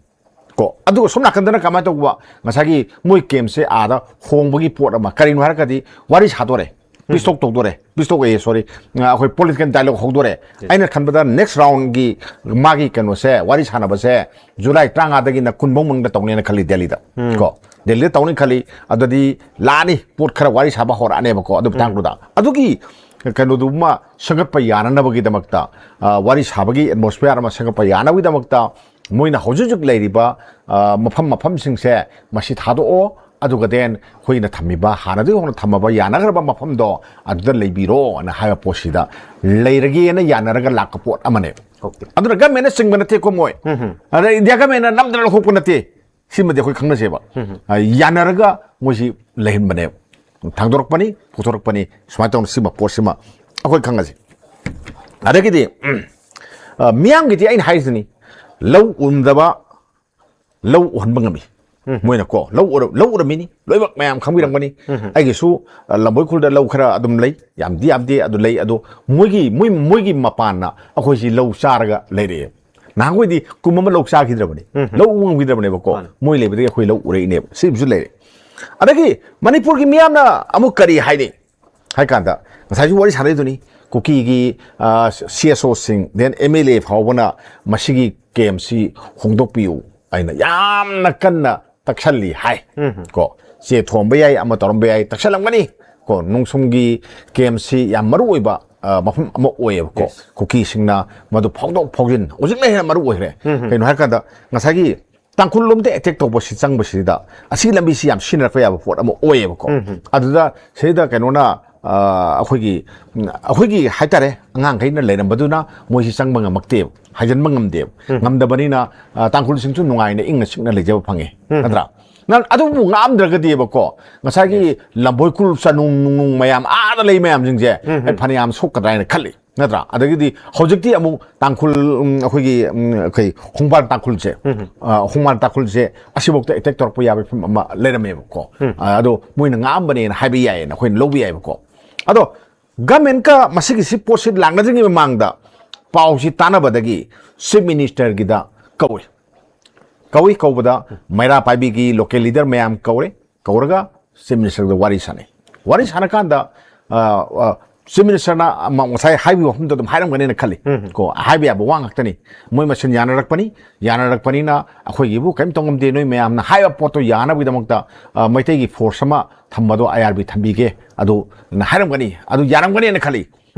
ꯀꯣ, ꯑꯗꯨꯒ ꯁꯣꯝ ꯅꯥꯀꯟꯗꯅ ꯀꯃꯥꯏꯅ ꯇꯧꯕ? ꯉꯁꯥꯏꯒꯤ ꯃꯣꯏ ꯀꯦꯝꯁꯦ ꯑꯥꯗ ꯍꯣꯡꯕꯒꯤ ꯄꯣꯠ ꯑꯃ, ꯀꯔꯤꯅꯣ ꯍꯥꯏꯔꯒꯗꯤ ꯋꯥꯔꯤ ꯁꯥꯗꯣꯔꯦ, ꯄꯤꯁ ꯇꯣꯛ ꯇꯧꯗꯣꯔꯦ, ꯄꯤꯁ ꯇꯣꯛ ꯑꯦ, ꯁꯣꯔꯤ, ꯑꯩꯈꯣꯏ ꯄꯣꯂꯤꯇꯤꯀꯦꯜ ꯗꯥꯏꯂꯣꯒ ꯍꯧꯗꯣꯔꯦ꯫ ꯑꯩꯅ ꯈꯟꯕꯗ ꯅꯦꯛꯁ ꯔꯥꯎꯟꯒꯤ ꯃꯥꯒꯤ ꯀꯩꯅꯣꯁꯦ, ꯋꯥꯔꯤ ꯁꯥꯟꯅꯕꯁꯦ ꯖꯨꯂꯥꯏ ꯇꯔꯥꯃꯉꯥꯗꯒꯤꯅ ꯀꯨꯟ ꯐꯥꯎ ꯃꯅꯨꯡꯗ ꯇꯧꯅꯦꯅ ꯈꯜꯂꯤ ꯗꯦꯜꯂꯤꯗ꯫ ꯀꯣ, ꯗꯦꯜꯂꯤꯗ ꯇꯧꯅꯤ ꯈꯜꯂꯤ꯫ ꯑꯗꯨꯗꯤ ꯂꯥꯛꯑꯅꯤ, ꯄꯣꯠ ꯈꯔ ꯋꯥꯔꯤ ꯁꯥꯕ ꯍꯧꯔꯛꯑꯅꯦꯕꯀꯣ ꯑꯗꯨ ꯃꯇꯥꯡꯗꯨꯗ꯫ ꯑꯗꯨꯒꯤ ꯀꯩꯅꯣꯗꯨꯃ ꯁꯦꯝꯒꯠꯄ ꯌꯥꯅꯅꯕꯒꯤꯗꯃꯛꯇ, ꯑ, ꯋꯥꯔꯤ ꯁꯥꯕꯒꯤ ꯑꯦꯠꯃꯣꯁꯐꯤꯌꯥꯔ ꯑꯃ ꯁꯦꯝꯒꯠꯄ ꯌꯥꯅꯕꯒꯤꯗꯃꯛꯇ ꯃꯣꯏꯅ ꯍꯧꯖꯤꯛ ꯍꯧꯖꯤꯛ ꯂꯩꯔꯤꯕ, ꯑ, ꯃꯐꯝ ꯃꯐꯝꯁꯤꯡꯁꯦ ꯃꯁꯤ ꯊꯥꯗꯣꯛꯑꯣ, ꯑꯗꯨꯒ ꯗꯦꯟ ꯑꯩꯈꯣꯏꯅ ꯊꯝꯃꯤꯕ, ꯍꯥꯟꯅꯗꯒꯤ ꯍꯧꯅ ꯊꯝꯃꯕ ꯌꯥꯅꯈ꯭ꯔꯕ ꯃꯐꯝꯗꯣ ꯑꯗꯨꯗ ꯂꯩꯕꯤꯔꯣꯅ ꯍꯥꯏꯕ ꯄꯣꯠꯁꯤꯗ ꯂꯩꯔꯒꯦꯅ ꯌꯥꯅꯔꯒ ꯂꯥꯛꯄ ꯄꯣꯠ ꯑꯃꯅꯦꯕ꯫ ꯑꯗꯨꯅ ꯒꯃꯦꯟꯅ ꯆꯤꯡꯕ ꯅꯠꯇꯦꯀꯣ ꯃꯣꯏ꯫ ꯑꯗ ꯏꯟꯗꯤꯌꯥ ꯒꯃꯦꯟꯅ ꯅꯝꯗꯅ ꯂꯧꯊꯣꯛꯄ ꯅꯠꯇꯦ꯫ ꯁꯤꯃꯗꯤ ꯑꯩꯈꯣꯏ ꯈꯪꯅꯁꯦꯕ꯫ ꯑ, ꯌꯥꯅꯔꯒ ꯃꯣꯏꯁꯤ ꯂꯩꯍꯟꯕꯅꯦꯕ, ꯊꯥꯡꯗꯣꯔꯛꯄꯅꯤ, ꯄꯨꯊꯣꯔꯛꯄꯅꯤ, ꯁꯨꯃꯥꯏꯅ ꯇꯧꯅ ꯁꯤꯃ ꯄꯣꯠꯁꯤꯃ ꯑꯩꯈꯣꯏ ꯈꯪꯅꯁꯤ꯫ ꯑꯗꯒꯤꯗꯤ, ꯎꯝ, ꯑ, ꯃꯤꯌꯥꯝꯒꯤꯗꯤ ꯑꯩꯅ ꯍꯥꯏꯔꯤꯁꯤꯅꯤ, ꯂꯧ ꯎꯔꯝꯗꯕ ꯂꯧ ꯎꯍꯟꯕ ꯉꯝꯃꯤ꯫ ꯃꯣꯏꯅ ꯀꯣ, ꯂꯧ ꯎꯔ-, ꯂꯧ ꯎꯔꯝꯃꯤꯅꯤ, ꯂꯣꯏꯅꯃꯛ ꯃꯌꯥꯝ ꯈꯪꯕꯤꯔꯝꯒꯅꯤ꯫ ꯑꯩꯒꯤꯁꯨ, ꯑ, ꯂꯝꯕꯣꯏ ꯈꯨꯜꯗ ꯂꯧ ꯈꯔ ꯑꯗꯨꯝ ꯂꯩ, ꯌꯥꯝꯗꯤ ꯌꯥꯝꯗꯦ, ꯑꯗꯨ ꯂꯩ꯫ ꯑꯗꯣ ꯃꯣꯏꯒꯤ, ꯃꯣꯏ, ꯃꯣꯏꯒꯤ ꯃꯄꯥꯟꯅ ꯑꯩꯈꯣꯏꯁꯤ ꯂꯧ ꯆꯥꯔꯒ ꯂꯩꯔꯛꯑꯦ꯫ ꯅꯍꯥꯟꯈꯣꯏꯗꯤ ꯀꯨꯝ ꯑꯃ ꯂꯧ ꯆꯥꯈꯤꯗ꯭ꯔꯕꯅꯤ, ꯂꯧ ꯎꯕ ꯉꯝꯈꯤꯗ꯭ꯔꯕꯅꯦꯕꯀꯣ꯫ ꯃꯣꯏ ꯂꯩꯕꯗꯒꯤ ꯑꯩꯈꯣꯏ ꯂꯧ ꯎꯔꯛꯏꯅꯦꯕ꯫ ꯁꯤꯃꯁꯨ ꯂꯩꯔꯦ꯫ ꯑꯗꯒꯤ ꯃꯅꯤꯄꯨꯔꯒꯤ ꯃꯤꯌꯥꯝꯅ ꯑꯃꯨꯛ ꯀꯔꯤ ꯍꯥꯏꯅꯩ ꯍꯥꯏ ꯀꯥꯟꯗ, ꯉꯁꯥꯏꯁꯨ ꯋꯥꯔꯤ ꯁꯥꯟꯅꯩꯗꯨꯅꯤ, ꯀꯨꯀꯤꯒꯤ, ꯑ, ꯁꯤ ꯑꯦꯁ ꯑꯣꯁꯤꯡ, then ꯑꯦꯝ ꯑꯦꯜ ꯑꯦ ꯐꯥꯎꯕꯅ ꯃꯁꯤꯒꯤ ꯀꯦꯝꯁꯤ ꯍꯣꯡꯗꯣꯛꯄꯤꯌꯨ ꯍꯥꯏꯅ ꯌꯥꯝꯅ ꯀꯟꯅ ꯇꯛꯁꯜꯂꯤ ꯍꯥꯏ꯫ ꯀꯣ, ꯆꯦ ꯊꯣꯝꯕ ꯌꯥꯏ, ꯑꯃ ꯇꯧꯔꯝꯕ ꯌꯥꯏ, ꯇꯛꯁꯜꯂꯝꯒꯅꯤ꯫ ꯀꯣ, ꯅꯣꯡꯁꯨꯝꯒꯤ ꯀꯦꯝꯁꯤ ꯌꯥꯝ ꯃꯔꯨ ꯑꯣꯏꯕ, ꯑ, ꯃꯐꯝ ꯑꯃ ꯑꯣꯏꯌꯦꯕꯀꯣ꯫ ꯀꯨꯀꯤꯁꯤꯡꯅ ꯃꯗꯨ ꯐꯥꯎꯗꯣꯛ ꯐꯥꯎꯖꯤꯟ ꯍꯧꯖꯤꯛꯅ ꯍꯦꯟꯅ ꯃꯔꯨ ꯑꯣꯏꯈ꯭ꯔꯦ꯫ ꯀꯩꯅꯣ ꯍꯥꯏꯔꯀꯥꯟꯗ, ꯉꯁꯥꯏꯒꯤ ꯇꯥꯡꯈꯨꯜ ꯂꯣꯝꯗ ꯑꯦꯇꯦꯛ ꯇꯧꯕꯁꯤ, ꯆꯪꯕꯁꯤꯗ ꯑꯁꯤꯒꯤ ꯂꯝꯕꯤꯁꯤ ꯌꯥꯝ ꯁꯤꯖꯤꯟꯅꯔꯛꯄ ꯌꯥꯕ ꯄꯣꯠ ꯑꯃ ꯑꯣꯏꯌꯦꯕꯀꯣ꯫ ꯑꯗꯨꯗ ꯁꯤꯗ ꯀꯩꯅꯣꯅ, ꯑ, ꯑꯩꯈꯣꯏꯒꯤ, ꯎꯝ, ꯑꯩꯈꯣꯏꯒꯤ ꯍꯥꯏꯇꯥꯔꯦ, ꯑꯉꯥꯡꯈꯩꯅ ꯂꯩꯔꯝꯕꯗꯨꯅ ꯃꯣꯏꯁꯤ ꯆꯪꯕ ꯉꯝꯃꯛꯇꯦꯕ, ꯍꯥꯏꯖꯤꯟꯕ ꯉꯝꯗꯦꯕ꯫ ꯉꯝꯗꯕꯅꯤꯅ, ꯑ, ꯇꯥꯡꯈꯨꯜꯁꯤꯡꯁꯨ ꯅꯨꯡꯉꯥꯏꯅ ꯏꯪꯅ ꯆꯤꯛꯅ ꯂꯩꯖꯕ ꯐꯪꯉꯦ꯫ ꯅꯠꯇ꯭ꯔꯥ? ꯅꯪ ꯑꯗꯨꯕꯨ ꯉꯥꯝꯗ꯭ꯔꯒꯗꯤꯕꯀꯣ, ꯉꯁꯥꯏꯒꯤ ꯂꯝꯕꯣꯏ ꯈꯨꯜ ꯆꯅꯨꯡ ꯅꯨꯡꯅꯨꯡ ꯃꯌꯥꯝ ꯑꯥꯗ ꯂꯩ ꯃꯌꯥꯝꯁꯤꯡꯁꯦ, ꯑꯩ ꯐꯅꯌꯥꯝ ꯁꯣꯛꯀꯗ꯭ꯔꯥ ꯍꯥꯏꯅ ꯈꯜꯂꯤ꯫ ꯅꯠꯇ꯭ꯔꯥ? ꯑꯗꯒꯤꯗꯤ ꯍꯧꯖꯤꯛꯇꯤ ꯑꯃꯨꯛ ꯇꯥꯡꯈꯨꯜ, ꯎꯝ, ꯑꯩꯈꯣꯏꯒꯤ, ꯎꯝ, ꯑꯩꯈꯣꯏ ꯈꯣꯡꯕꯥꯟ ꯇꯥꯡꯈꯨꯜꯁꯦ, ꯑ, ꯈꯣꯡꯕꯥꯟ ꯇꯥꯡꯈꯨꯜꯁꯦ ꯑꯁꯤꯐꯥꯎꯗ ꯑꯦꯇꯦꯛ ꯇꯧꯔꯛꯄ ꯌꯥꯕꯒꯤ ꯐꯤꯕꯝ ꯑꯃ ꯂꯩꯔꯝꯃꯦꯕꯀꯣ꯫ ꯑ, ꯑꯗꯣ ꯃꯣꯏꯅ ꯉꯥꯛꯑꯝꯕꯅꯦꯅ ꯍꯥꯏꯕ ꯌꯥꯏꯌꯦꯅ ꯑꯩꯈꯣꯏꯅ ꯂꯧꯕ ꯌꯥꯏꯕꯀꯣ꯫ ꯑꯗꯣ ꯒꯃꯦꯟꯀ ꯃꯁꯤꯒꯤ ꯁꯤ ꯄꯣꯠꯁꯤ ꯂꯥꯛꯅꯗ꯭ꯔꯤꯉꯩ ꯃꯃꯥꯡꯗ ꯄꯥꯎꯁꯤ ꯇꯥꯟꯅꯕꯗꯒꯤ ꯆꯤꯐ ꯃꯤꯅꯤꯁꯇꯔꯒꯤꯗ ꯀꯧꯏ꯫ ꯀꯧꯏ, ꯀꯧꯕꯗ ꯃꯩꯔꯥ ꯄꯥꯏꯕꯤꯒꯤ ꯂꯣꯀꯦꯜ ꯂꯤꯗꯔ ꯃꯌꯥꯝ ꯀꯧꯔꯦ, ꯀꯧꯔꯒ ꯆꯤꯐ ꯃꯤꯅꯤꯁꯇꯔꯗ ꯋꯥꯔꯤ ꯁꯥꯟꯅꯩ꯫ ꯋꯥꯔꯤ ꯁꯥꯟꯅꯀꯥꯟꯗ, ꯑ, ꯑ, ꯆꯤꯐ ꯃꯤꯅꯤꯁꯇꯔꯅ ꯑꯃ ꯉꯁꯥꯏ ꯍꯥꯏꯕꯤꯕ ꯋꯥꯐꯝꯗꯣ ꯑꯗꯨꯝ ꯍꯥꯏꯔꯝꯒꯅꯦꯅ ꯈꯜꯂꯤ꯫ ꯀꯣ, ꯍꯥꯏꯕ ꯌꯥꯕ ꯋꯥ ꯉꯥꯛꯇꯅꯤ꯫ ꯃꯣꯏ ꯃꯁꯦꯟ ꯌꯥꯅꯔꯛꯄꯅꯤ, ꯌꯥꯅꯔꯛꯄꯅꯤꯅ ꯑꯩꯈꯣꯏꯒꯤꯕꯨ ꯀꯔꯤꯝ ꯇꯧ ꯉꯝꯗꯦ, ꯅꯣꯏ ꯃꯌꯥꯝꯅ ꯍꯥꯏꯕ ꯄꯣꯠꯇꯣ ꯌꯥꯅꯕꯒꯤꯗꯃꯛꯇ, ꯑ, ꯃꯩꯇꯩꯒꯤ ꯐꯣꯔꯁ ꯑꯃ ꯊꯝꯕꯗꯣ ꯑꯥꯏ ꯑꯥꯔ ꯕꯤ ꯊꯝꯕꯤꯒꯦ, ꯑꯗꯨ ꯅ ꯍꯥꯏꯔꯝꯒꯅꯤ, ꯑꯗꯨ ꯌꯥꯔꯝꯒꯅꯦꯅ ꯈꯜꯂꯤ꯫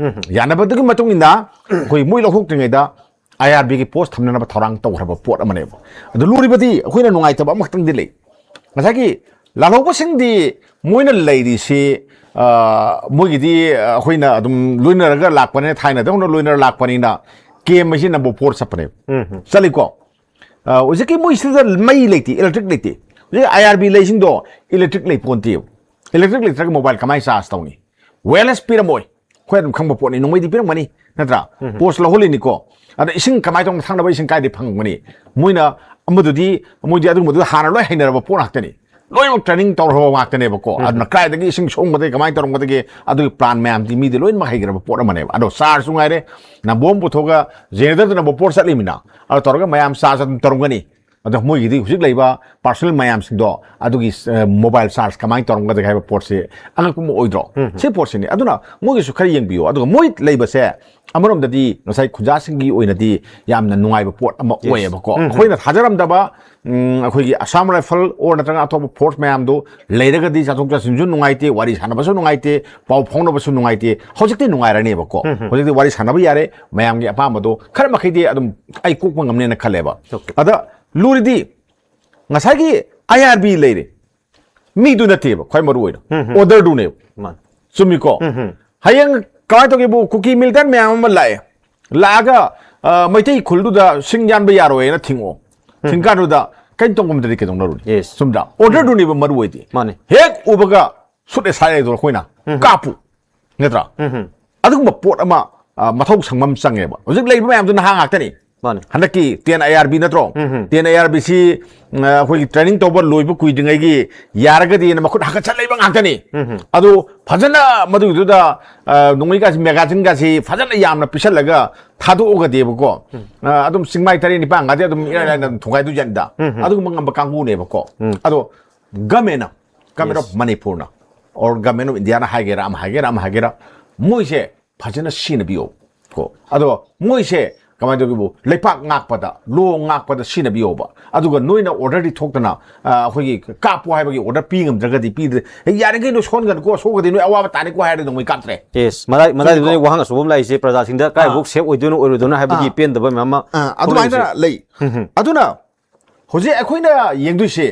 ꯌꯥꯅꯕꯗꯨꯒꯤ ꯃꯇꯨꯡ ꯏꯟꯅ ꯑꯩꯈꯣꯏ ꯃꯣꯏ ꯂꯧꯊꯣꯛꯇ꯭ꯔꯤꯉꯩꯗ ꯑꯥꯏ ꯑꯥꯔ ꯕꯤꯒꯤ ꯄꯣꯁ ꯊꯝꯅꯅꯕ ꯊꯧꯔꯥꯡ ꯇꯧꯈ꯭ꯔꯕ ꯄꯣꯠ ꯑꯃꯅꯦꯕ꯫ ꯑꯗꯨ ꯂꯨꯔꯤꯕꯗꯤ ꯑꯩꯈꯣꯏꯅ ꯅꯨꯡꯉꯥꯏꯇꯕ ꯑꯃꯈꯛꯇꯪꯗꯤ ꯂꯩ꯫ ꯉꯁꯥꯏꯒꯤ ꯂꯥꯜꯍꯧꯕꯁꯤꯡꯗꯤ ꯃꯣꯏꯅ ꯂꯩꯔꯤꯁꯤ, ꯑ, ꯃꯣꯏꯒꯤꯗꯤ ꯑꯩꯈꯣꯏꯅ ꯑꯗꯨꯝ ꯂꯣꯏꯅꯔꯒ ꯂꯥꯛꯄꯅꯤꯅ, ꯊꯥꯏꯅꯗꯧꯅ ꯂꯣꯏꯅꯔ ꯂꯥꯛꯄꯅꯤꯅ, ꯀꯦꯝ ꯑꯁꯤ ꯅꯝꯕꯔ ꯐꯣꯔ ꯆꯠꯄꯅꯦꯕ꯫ ꯆꯠꯂꯤꯀꯣ? ꯑ, ꯍꯧꯖꯤꯛꯀꯤ ꯃꯣꯏꯁꯤꯗ ꯃꯩ ꯂꯩꯇꯦ, ꯏꯂꯦꯛꯇ꯭ꯔꯤꯛ ꯂꯩꯇꯦ꯫ ꯍꯧꯖꯤꯛ ꯑꯥꯏ ꯑꯥꯔ ꯕꯤ ꯂꯩꯁꯤꯡꯗꯣ ꯏꯂꯦꯛꯇ꯭ꯔꯤꯛ ꯂꯩ ꯄꯣꯟꯇꯦꯕ꯫ ꯏꯂꯦꯛꯇ꯭ꯔꯤꯛ ꯂꯩꯇ꯭ꯔꯒ ꯃꯣꯕꯥꯏꯜ ꯀꯃꯥꯏꯅ ꯆꯥꯔꯖ ꯇꯧꯅꯤ? ꯋꯦꯌꯔꯂꯦꯁ ꯄꯤꯔꯝꯃꯣꯏ꯫ ꯑꯩꯈꯣꯏ ꯑꯗꯨꯝ ꯈꯪꯕ ꯄꯣꯠꯅꯤ, ꯅꯣꯡꯃꯩꯗꯤ ꯄꯤꯔꯝꯒꯅꯤ, ꯅꯠꯇ꯭ꯔꯥ? ꯄꯣꯁ ꯂꯧꯍꯜꯂꯤꯅꯤꯀꯣ꯫ ꯑꯗ ꯏꯁꯤꯡ ꯀꯃꯥꯏꯅ ꯇꯧꯅ ꯊꯛꯅꯕ ꯏꯁꯤꯡ ꯀꯥꯏꯗꯩ ꯐꯪꯒꯅꯤ? ꯃꯣꯏꯅ ꯑꯃꯗꯨꯗꯤ, ꯃꯣꯏꯗꯤ ꯑꯗꯨꯒꯨꯝꯕꯗꯨꯗ ꯍꯥꯟꯅ ꯂꯣꯏ ꯍꯩꯅꯔꯕ ꯄꯣꯠ ꯉꯥꯛꯇꯅꯤ꯫ ꯂꯣꯏꯅꯃꯛ ꯇ꯭ꯔꯦꯅꯤꯡ ꯇꯧꯔꯕ ꯉꯥꯛꯇꯅꯦꯕꯀꯣ꯫ ꯑꯗꯨꯅ ꯀꯗꯥꯏꯗꯒꯤ ꯏꯁꯤꯡ ꯁꯣꯡꯕꯗꯒꯤ ꯀꯃꯥꯏꯅ ꯇꯧꯔꯝꯒꯗꯒꯦ, ꯑꯗꯨꯒꯤ ꯄ꯭ꯂꯥꯟ ꯃꯌꯥꯝꯗꯤ ꯃꯤꯗꯤ ꯂꯣꯏꯅꯃꯛ ꯍꯩꯈ꯭ꯔꯕ ꯄꯣꯠ ꯑꯃꯅꯦꯕ꯫ ꯑꯗꯣ ꯆꯥꯔꯖꯁꯨ ꯉꯥꯏꯔꯦ, ꯅꯝꯕꯣꯝ ꯄꯨꯊꯣꯛꯑꯒ ꯖꯦꯅꯦꯔꯦꯇꯔꯗ ꯅꯝꯕꯣꯝ ꯄꯣꯔ ꯆꯠꯂꯤꯃꯤꯅ, ꯑꯗꯣ ꯇꯧꯔꯒ ꯃꯌꯥꯝ ꯆꯥꯔꯖ ꯑꯗꯨꯝ ꯇꯧꯔꯝꯒꯅꯤ꯫ ꯑꯗꯣ ꯃꯣꯏꯒꯤꯗꯤ ꯍꯧꯖꯤꯛ ꯂꯩꯕ ꯄꯥꯔꯁꯣꯅꯦꯜ ꯃꯌꯥꯝꯁꯤꯡꯗꯣ ꯑꯗꯨꯒꯤ, ꯑ, ꯃꯣꯕꯥꯏꯜ ꯆꯥꯔꯖ ꯀꯃꯥꯏꯅ ꯇꯧꯔꯝꯒꯗꯒꯦ ꯍꯥꯏꯕ ꯄꯣꯠꯁꯦ ꯑꯉꯛꯄ ꯑꯃ ꯑꯣꯏꯗ꯭ꯔꯣ? ꯁꯤ ꯄꯣꯠꯁꯤꯅꯤ꯫ ꯑꯗꯨꯅ ꯃꯣꯏꯒꯤꯁꯨ ꯈꯔ ꯌꯦꯡꯕꯤꯌꯣ꯫ ꯑꯗꯨꯒ ꯃꯣꯏ ꯂꯩꯕꯁꯦ ꯑꯃꯔꯣꯝꯗꯗꯤ ꯉꯁꯥꯏ ꯈꯨꯟꯖꯥꯁꯤꯡꯒꯤ ꯑꯣꯏꯅꯗꯤ ꯌꯥꯝꯅ ꯅꯨꯡꯉꯥꯏꯕ ꯄꯣꯠ ꯑꯃ ꯑꯣꯏꯌꯦꯕꯀꯣ꯫ ꯑꯩꯈꯣꯏꯅ ꯊꯥꯖꯔꯝꯗꯕ, ꯎꯝ, ꯑꯩꯈꯣꯏꯒꯤ ꯑꯁꯥꯝ ꯔꯥꯏꯐꯜ ꯑꯣꯔ ꯅꯠꯇ꯭ꯔꯒ ꯑꯇꯣꯞꯄ ꯐꯣꯔꯁ ꯃꯌꯥꯝꯗꯣ ꯂꯩꯔꯒꯗꯤ ꯆꯠꯊꯣꯛ ꯆꯠꯁꯤꯟꯁꯨ ꯅꯨꯡꯉꯥꯏꯇꯦ, ꯋꯥꯔꯤ ꯁꯥꯟꯅꯕꯁꯨ ꯅꯨꯡꯉꯥꯏꯇꯦ, ꯄꯥꯎ ꯐꯥꯎꯅꯕꯁꯨ ꯅꯨꯡꯉꯥꯏꯇꯦ꯫ ꯍꯧꯖꯤꯛꯇꯤ ꯅꯨꯡꯉꯥꯏꯔꯅꯦꯕꯀꯣ꯫ ꯍꯧꯖꯤꯛꯇꯤ ꯋꯥꯔꯤ ꯁꯥꯟꯅꯕ ꯌꯥꯔꯦ, ꯃꯌꯥꯝꯒꯤ ꯑꯄꯥꯝꯕꯗꯣ ꯈꯔ ꯃꯈꯩꯗꯤ ꯑꯗꯨꯝ ꯑꯩ ꯀꯣꯛꯄ ꯉꯝꯅꯦꯅ ꯈꯜꯂꯦꯕ꯫ ꯑꯗ ꯂꯨꯔꯤꯗꯤ ꯉꯁꯥꯏꯒꯤ ꯑꯥꯏ ꯑꯥꯔ ꯕꯤ ꯂꯩꯔꯦ, ꯃꯤꯗꯨ ꯅꯠꯇꯦꯕ ꯈ꯭ꯋꯥꯏ ꯃꯔꯨ ꯑꯣꯏꯅ, ꯑꯣꯔꯗꯔꯗꯨꯅꯦꯕ꯫ ꯃꯥꯅꯤ꯫ ꯆꯨꯝꯃꯤꯀꯣ? ꯍꯌꯦꯡ ꯀꯃꯥꯏꯅ ꯇꯧꯒꯦꯕꯨ, ꯀꯨꯀꯤ ꯃꯤꯂꯤꯇꯦꯟ ꯃꯌꯥꯝ ꯑꯃ ꯂꯥꯛꯑꯦ, ꯂꯥꯛꯑꯒ, ꯑ, ꯃꯩꯇꯩ ꯈꯨꯜꯗꯨꯗ ꯁꯤꯡ ꯌꯥꯟꯕ ꯌꯥꯔꯣꯏꯅ ꯊꯤꯡꯉꯛꯑꯣ꯫ ꯊꯤꯡꯀꯥꯟꯗꯨꯗ ꯀꯩꯅꯣ ꯇꯧꯕ ꯉꯝꯗ꯭ꯔꯗꯤ ꯀꯩꯗꯧꯅꯔꯨꯅꯤ? Yes. ꯆꯨꯝꯗ꯭ꯔꯥ? ꯑꯣꯔꯗꯔꯗꯨꯅꯦꯕ ꯃꯔꯨ ꯑꯣꯏꯗꯤ꯫ ꯃꯥꯅꯤ꯫ ꯍꯦꯛ ꯎꯕꯒ ꯁꯨꯠ ꯑꯦꯁꯥꯏ ꯍꯥꯏꯗꯣ ꯑꯩꯈꯣꯏꯅ ꯀꯥꯞꯄꯨ, ꯅꯠꯇ꯭ꯔꯥ? ꯑꯗꯨꯒꯨꯝꯕ ꯄꯣꯠ ꯑꯃ, ꯑ, ꯃꯊꯧ ꯁꯪꯕ ꯑꯃ ꯆꯪꯉꯦꯕ꯫ ꯍꯧꯖꯤꯛ ꯂꯩꯔꯤꯕ ꯃꯌꯥꯝꯗꯨ ꯅꯍꯥ ꯉꯥꯛꯇꯅꯤ꯫ ꯃꯥꯅꯤ꯫ ꯍꯟꯗꯛꯀꯤ ꯇꯦꯟ ꯑꯥꯏ ꯑꯥꯔ ꯕꯤ ꯅꯠꯇ꯭ꯔꯣ? ꯇꯦꯟ ꯑꯥꯏ ꯑꯥꯔ ꯕꯤ ꯁꯤ, ꯑ, ꯑꯩꯈꯣꯏꯒꯤ ꯇ꯭ꯔꯦꯅꯤꯡ ꯇꯧꯕ ꯂꯣꯏꯕ ꯀꯨꯏꯗ꯭ꯔꯤꯉꯩꯒꯤ ꯌꯥꯔꯒꯗꯤꯅ ꯃꯈꯨꯠ ꯍꯥꯒꯠꯆ ꯂꯩꯕ ꯉꯥꯛꯇꯅꯤ꯫ ꯑꯗꯨ ꯐꯖꯅ ꯃꯗꯨꯒꯤꯗꯨꯗ, ꯑ, ꯅꯣꯡꯃꯩꯒꯥꯁꯤ, ꯃꯦꯒꯥꯖꯤꯟꯒꯥꯁꯤ ꯐꯖꯅ ꯌꯥꯝꯅ ꯄꯤꯁꯜꯂꯒ ꯊꯥꯗꯣꯛꯑꯒꯗꯤꯕꯀꯣ, ꯑ, ꯑꯗꯨꯝ ꯆꯤꯡꯃꯥꯏ ꯇꯔꯦꯠ ꯅꯤꯄꯥꯟꯒꯗꯤ ꯑꯗꯨꯝ ꯏꯔꯥꯏ ꯂꯥꯏꯅ ꯑꯗꯨꯝ ꯊꯨꯒꯥꯏꯗꯣꯏꯖꯥꯠꯅꯤꯗ꯫ ꯑꯗꯨꯒꯨꯝꯕ ꯉꯝꯕ ꯀꯥꯡꯕꯨꯅꯦꯕꯀꯣ꯫ ꯑꯗꯣ ꯒꯃꯦꯟꯅ, ꯒꯃꯦꯟ ꯑꯣꯐ ꯃꯅꯤꯄꯨꯔꯅ, or ꯒꯃꯦꯟ ꯑꯣꯐ ꯏꯟꯗꯤꯌꯥꯅ ꯍꯥꯏꯒꯦꯔꯥ, ꯑꯃ ꯍꯥꯏꯒꯦꯔꯥ, ꯑꯃ ꯍꯥꯏꯒꯦꯔꯥ, ꯃꯣꯏꯁꯦ ꯐꯖꯅ ꯁꯤꯖꯤꯟꯅꯕꯤꯌꯣ ꯀꯣ꯫ ꯑꯗꯣ ꯃꯣꯏꯁꯦ ꯀꯃꯥꯏꯅ ꯇꯧꯒꯦꯕꯨ, ꯂꯩꯄꯥꯛ ꯉꯥꯛꯄꯗ, ꯂꯣ ꯉꯥꯛꯄꯗ ꯁꯤꯖꯤꯟꯅꯕꯤꯌꯣꯕ꯫ ꯑꯗꯨꯒ ꯅꯣꯏꯅ ꯑꯣꯔꯗꯔꯗꯤ ꯊꯣꯛꯇꯅ, ꯑ, ꯑꯩꯈꯣꯏꯒꯤ ꯀꯥꯞꯄꯣ ꯍꯥꯏꯕꯒꯤ ꯑꯣꯔꯗꯔ ꯄꯤ ꯉꯝꯗ꯭ꯔꯒꯗꯤ ꯄꯤꯗ꯭ꯔꯦ, "ꯑꯦ, ꯌꯥꯔꯤꯈꯩ ꯅꯣꯏ ꯁꯣꯟꯒꯅꯨꯀꯣ, ꯁꯣꯛꯑꯒꯗꯤ ꯅꯣꯏ ꯑꯋꯥꯕ ꯇꯥꯅꯤꯀꯣ" ꯍꯥꯏꯔꯗꯤ ꯅꯣꯡꯃꯩ ꯀꯥꯞꯇ꯭ꯔꯦ꯫ ꯌꯦꯁ, ꯃꯗꯥꯏ-, ꯃꯗꯥꯏꯗꯨꯗꯅꯦ ꯆꯨꯝꯃꯤꯀꯣ? ꯋꯥꯍꯪ ꯑꯆꯧꯕ ꯑꯃ ꯂꯥꯛꯏꯁꯦ, ꯄ꯭ꯔꯖꯥꯁꯤꯡꯗ ꯀꯥꯏꯐꯥꯎ ꯑꯥ꯫ ꯁꯦꯐ ꯑꯣꯏꯗꯣꯏꯅꯣ ꯑꯣꯏꯔꯣꯏꯗꯣꯏꯅꯣ ꯍꯥꯏꯕꯒꯤ ꯑꯥ꯫ ꯄꯦꯟꯗꯕ ꯃꯌꯥꯝ ꯑꯃ ꯑꯥ, ꯑꯗꯨꯃꯥꯏꯅ ꯊꯣꯛꯂꯛꯏꯁꯦ꯫ ꯂꯩ꯫ ꯑꯗꯨꯅ ꯍꯧꯖꯤꯛ ꯑꯩꯈꯣꯏꯅ ꯌꯦꯡꯗꯣꯏꯁꯦ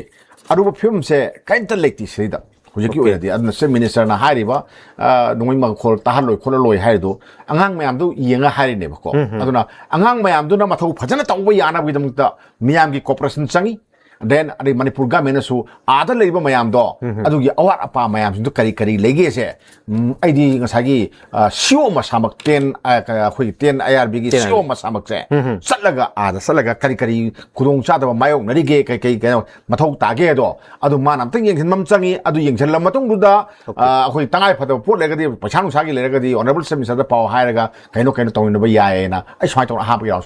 ꯑꯔꯨꯕ ꯐꯤꯕꯝꯁꯦ ꯀꯔꯤꯝꯇ ꯂꯩꯇꯦ ꯁꯤꯗꯩꯗ꯫ ꯍꯧꯖꯤꯛꯀꯤ ꯑꯣꯏꯅꯗꯤ꯫ ꯑꯗꯨꯅ ꯆꯤꯐ ꯃꯤꯅꯤꯁꯇꯔꯅ ꯍꯥꯏꯔꯤꯕ, ꯑ, ꯅꯣꯡꯃꯩ ꯃꯈꯣꯜ ꯇꯥꯍꯜꯂꯣꯏ ꯈꯣꯠꯍꯜꯂꯣꯏ ꯍꯥꯏꯔꯤꯗꯣ ꯑꯉꯥꯡ ꯃꯌꯥꯝꯗꯨ ꯌꯦꯡꯉ ꯍꯥꯏꯔꯤꯅꯦꯕꯀꯣ꯫ ꯑꯗꯨꯅ ꯑꯉꯥꯡ ꯃꯌꯥꯝꯗꯨꯅ ꯃꯊꯧ ꯐꯖꯅ ꯇꯧꯕ ꯌꯥꯅꯕꯒꯤꯗꯃꯛꯇ ꯃꯤꯌꯥꯝꯒꯤ cooperation ꯆꯪꯉꯤ꯫ Then ꯑꯗꯩ ꯃꯅꯤꯄꯨꯔ ꯒꯃꯦꯟꯅꯁꯨ ꯑꯥꯗ ꯂꯩꯔꯤꯕ ꯃꯌꯥꯝꯗꯣ, ꯑꯗꯨꯒꯤ ꯑꯋꯥꯠ ꯑꯄꯥ ꯃꯌꯥꯝꯁꯤꯡꯗꯣ ꯀꯔꯤ ꯀꯔꯤ ꯂꯩꯒꯦꯁꯦ, ꯎꯝ, ꯑꯩꯗꯤ ꯉꯁꯥꯏꯒꯤ, ꯑ, ꯁꯤꯑꯣ ꯃꯁꯥꯃꯛ, ꯇꯦꯟ, ꯑ, ꯀ-, ꯑꯩꯈꯣꯏꯒꯤ ꯇꯦꯟ ꯑꯥꯏ ꯑꯥꯔ ꯕꯤꯒꯤ ꯁꯤꯑꯣ ꯃꯁꯥꯃꯛꯁꯦ ꯆꯠꯂꯒ, ꯑꯥꯗ ꯆꯠꯂꯒ ꯀꯔꯤ ꯀꯔꯤ ꯈꯨꯗꯣꯡꯆꯥꯗꯕ ꯃꯥꯌꯣꯛꯅꯔꯤꯒꯦ, ꯀꯩ ꯀꯩ ꯀꯩꯅꯣ ꯃꯊꯧ ꯇꯥꯒꯦ ꯑꯗꯣ, ꯑꯗꯨ ꯃꯥꯅ ꯑꯝꯇꯪ ꯌꯦꯡꯁꯤꯟꯕ ꯑꯃ ꯆꯪꯉꯤ꯫ ꯑꯗꯨ ꯌꯦꯡꯁꯤꯜꯂ ꯃꯇꯨꯡꯗꯨꯗ, ꯑ, ꯑꯩꯈꯣꯏ ꯇꯉꯥꯏ ꯐꯗꯕ ꯄꯣꯠ ꯂꯩꯔꯒꯗꯤ, ꯄꯩꯁꯥ ꯅꯨꯡꯁꯥꯒꯤ ꯂꯩꯔꯒꯗꯤ, ꯑꯣꯅꯔꯦꯕꯜ ꯆꯤꯐ ꯃꯤꯅꯤꯁꯇꯔꯗ ꯄꯥꯎ ꯍꯥꯏꯔꯒ ꯀꯩꯅꯣ ꯀꯩꯅꯣ ꯇꯧꯃꯤꯟꯅꯕ ꯌꯥꯏꯌꯦꯅ ꯑꯩ ꯁꯨꯃꯥꯏꯅ ꯇꯧꯅ ꯑꯍꯥꯟꯕ ꯌꯥꯎ